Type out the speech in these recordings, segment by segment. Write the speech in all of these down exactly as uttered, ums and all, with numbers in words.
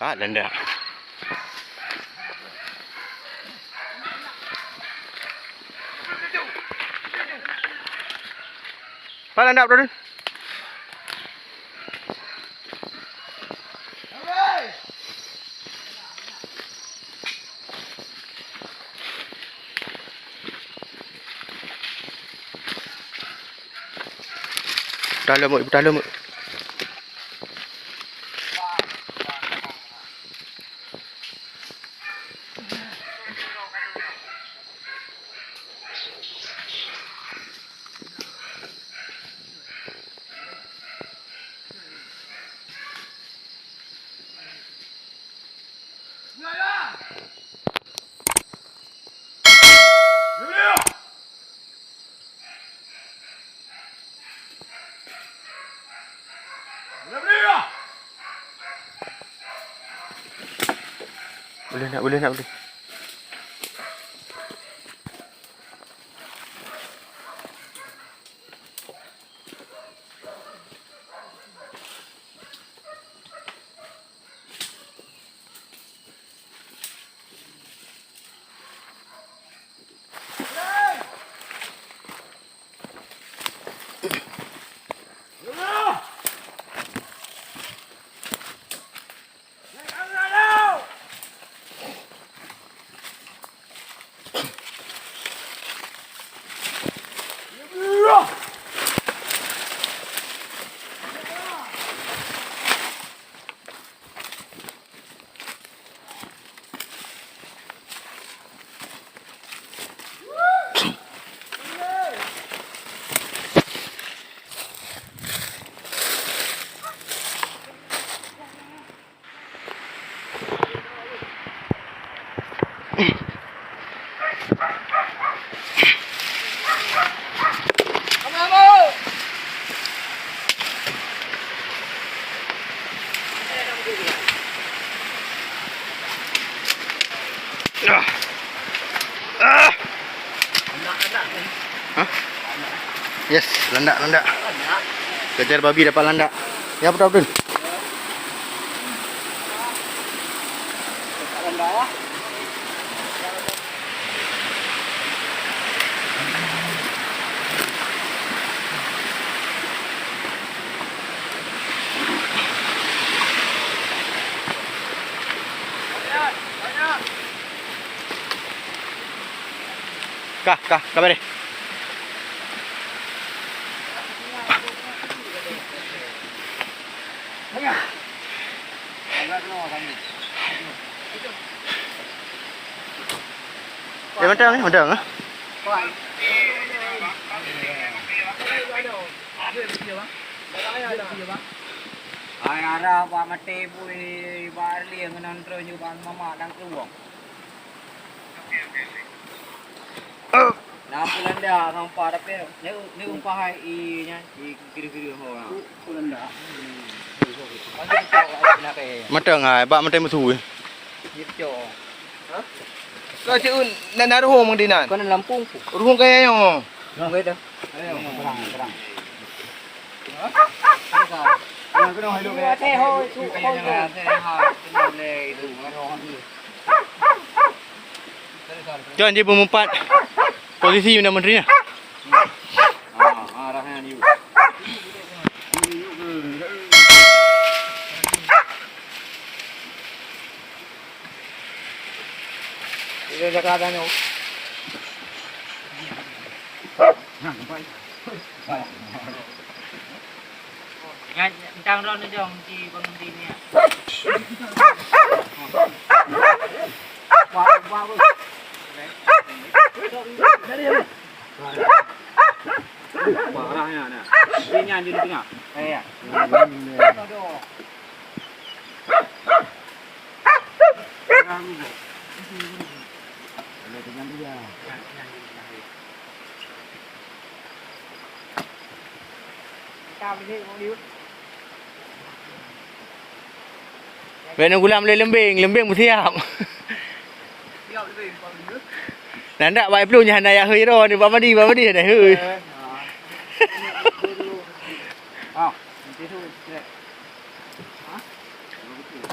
Ah, landak. Pak landak, Bro Dun. Putah lom, putah lom. Boleh nak, boleh nak, boleh. Ah. Ah. Hah? Yes, landak, landak. Kejar babi dapat landak. Ya, betul, betul. Kah, kah, kah bari. Eh, mantap, eh, mantap, eh. Ai arah bak maté bui bak lieng ngon trön ju bak mama dan keluwang. Na peulanda ngon pa tapi ni, ni umpah hai i nya, i kiri-kiri ho na. Peulanda. Mantong ai bak mantong musu. Gitu. Ha? Kau cik un na na ruhung mang dinan. Kau na lampung pu. Ruhung kaya nyo. Nggak ada. Ayo, perang, perang. Jon ji peumeupat posisi Perdana Menteri na. Nyan, entang droeneuh jong di bangun dini. Parah nyan, nah. Ini nyan di tengah. Ya. Bèk neugulam lé leumbeng, leumbeng beusiap. Nandak bak plueng nyan hana jak heu droe, bak mandi, bak mandi hana heu. Ah, nanti tu, cek. Ha? Betul.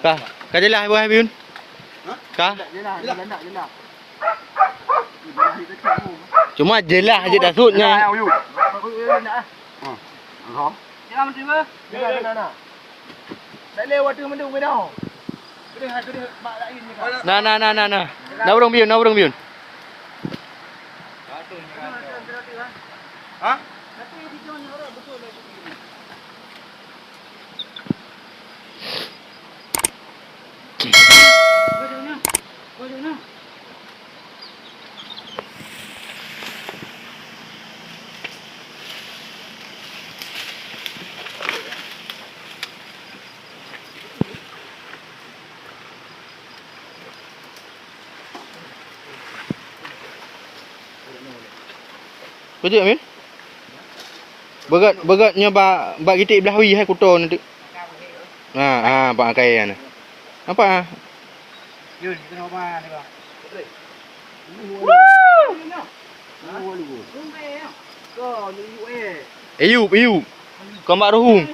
Ka, ka jeulaih, Ibu Habibun? Ka? Cuma jeulaih je dah sut nyan. Na, na, na, na, na. Na burung biun, na burung biun. Beujeuet, Min? Beugot, beugot nyoe bak, bak gitiek blah wie hai kuto nanti. Ha, ha, bak akai nyan. Nampak, ha? Eyub, Eyub. Kon bak ruhueng.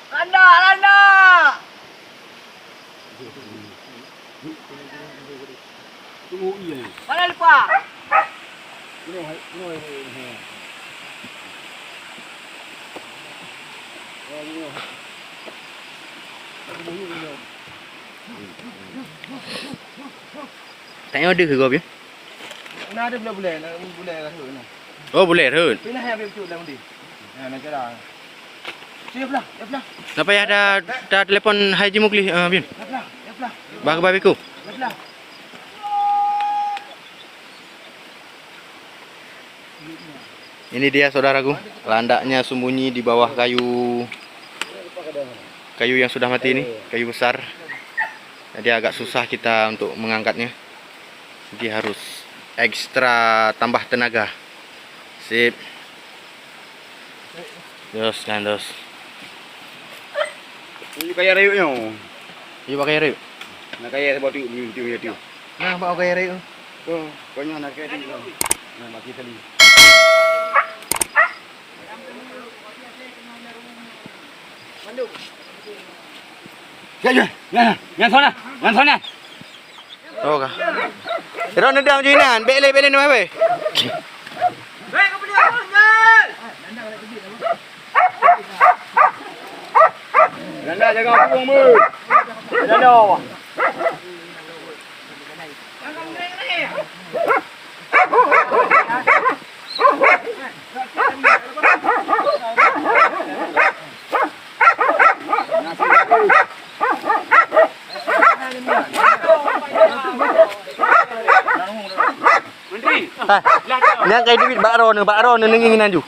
Landak, landak! Mana lupa? Tanya ada ke kau, Bin? Na ada bulèe-bulèe, na bulèe rhot na. Oh, bulèe rhot. Pih na hai habéh cut lam undi. Na, na cara. Siap lah, siap lah. Nak payah dah, dah telepon Haji Mukli, ah, Bin. Siap lah, siap lah. Bah ke Babiku. Siap lah. Ini dia, saudaraku, landaknya sembunyi di bawah kayu, kayu yang sudah mati ini, kayu besar. Jadi agak susah kita untuk mengangkatnya. Jadi harus ekstra tambah tenaga. Sip. Dos, kan, dos. Ini kaya rayuk nyoe. Iya, pakai rayuk. Nak kaya sebab tu, tu, tu, tu. Nah, bak kaya rayuk. Tu, kau nyoe nak kaya tu. Nah, mati sekali. Ya, ya, ya, ya, sana, ya, sana. Oh, ka. Ron neudang ju inan, bèk lé, bèk lé, neu, weh. Janda jaga burung, beuh. Janda. Menteri. Ha. Nyang kai duit bak droeneuh, bak droeneuh neungieng inan ju.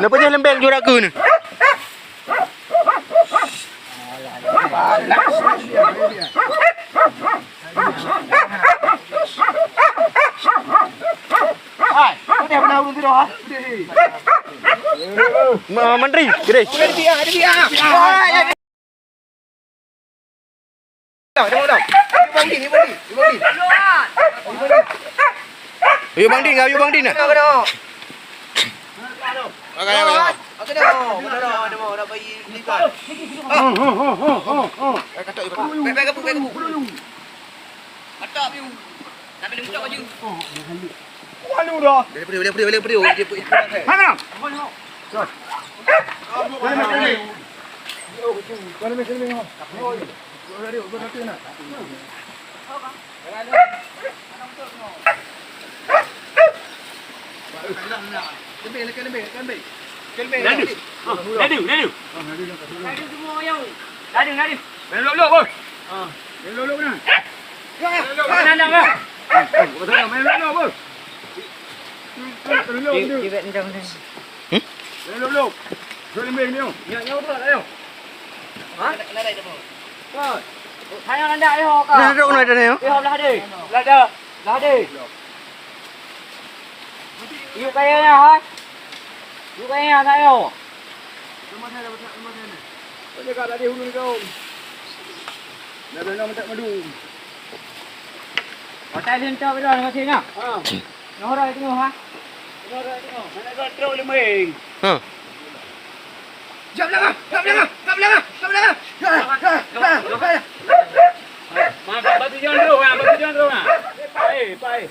Neupeujeuet leumbeng ju rakeue neuh. Hai, udah pernah urus tu dah. Ma-, Menteri, gede. Ada dia, ada dia. Dah, dah, dah. Ibu Bang Din, Ibu Bang Din, Ibu Bang Din. Ibu Bang Din. Ayo Bang Din, ayo Bang Din. Kena, kena. Pakai, pakai. Pakai dah. Kena dah, dah, dah, dah bayi ni kan. Eh, katak, katak. Baik, baik, baik, baik. Katak, piu. Nak minum tak baju? Walu dah. Dia pergi, dia pergi, dia pergi. Dia pergi. Mana? Laju. Ah, laju, laju. Laju semua ayam. Laju, laju. Main lok-lok, bos. Ah, main lok-lok mana? Mana nak, bos? Main lok-lok, bos. Main lok-lok, bos. Hmm? Main lok-lok. Jom lembing ni, oh. Nyak, nyak, betul, ayo. Ha? Kena, kena, kena. Bos. Saya nak dah, ayo, kak. Nah, duduk, duduk, duduk. Ayo, belah deh. Belah dah. Belah deh. Yuk kaya nya, ha? Yuk kaya nya, tak yuk? Kau jaga tadi hulu ni kau. Dah belah minta madu. Pakai lintau beda masih nak. Ha. Noh rai tengok ha. Noh rai tengok. Mana kau trok lembing? Ha. Jap lengah, jap lengah, jap lengah, jap lengah. Ha, ha, ha, ha. Ma, batu jong tu, ha, batu jong tu, ha. Pai, pai.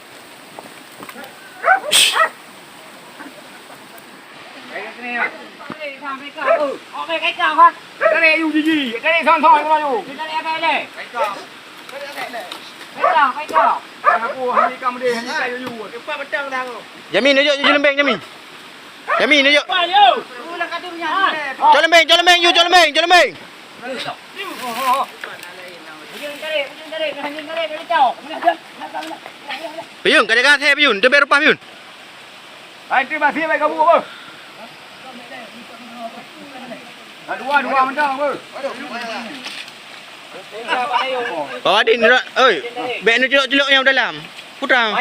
Yamin, yuk, yuk, yuk lembeng, Yamin. Yamin, yuk. Cok lembeng, cok lembeng, yuk, cok lembeng, cok lembeng. Payun, ka jaga asai, Payun. Teubiet reupah, Payun. Hai, tu masih baik kamu apa? Dah dua, dua mentang apa? Pak Wadin, oi, bèk neuceulok-ceulok nyang dalam. Putra.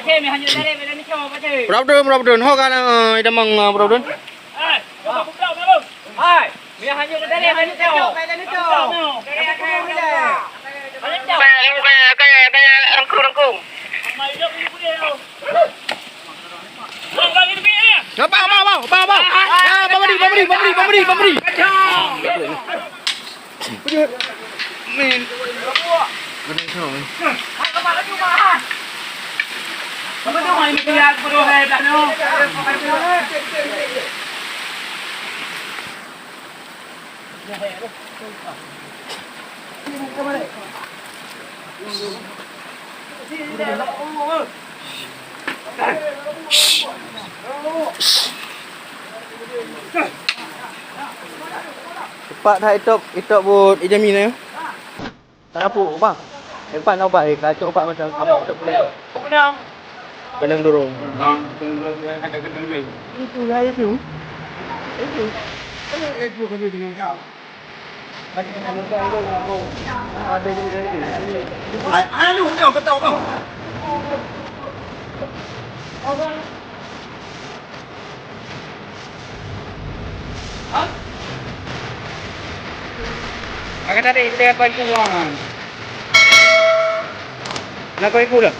Pura beutôi, pura beutôi. Ho ka, eh, damang, eh, pura beutôi. Hai, coba buka, Bang. Hai, biar hanyut tadi, hanyut tadi. Rangkung, rangkung. Bang, bang, bang, bang, bang, bang. Ah, bang Budi, bang Budi, bang Budi, bang Budi, bang Budi. Min. Cepat that itop, itop buet ijami na. Tarapuk, bang. Depan, bang. Eh, kacok, bang, macam apa? Kenang. Kenang durung. Itu ya, itu. Itu. Itu kami dengan kau. Aduh, kau ketawa kau. Maka tadi kita akan keluar. Nak kau ikut dah?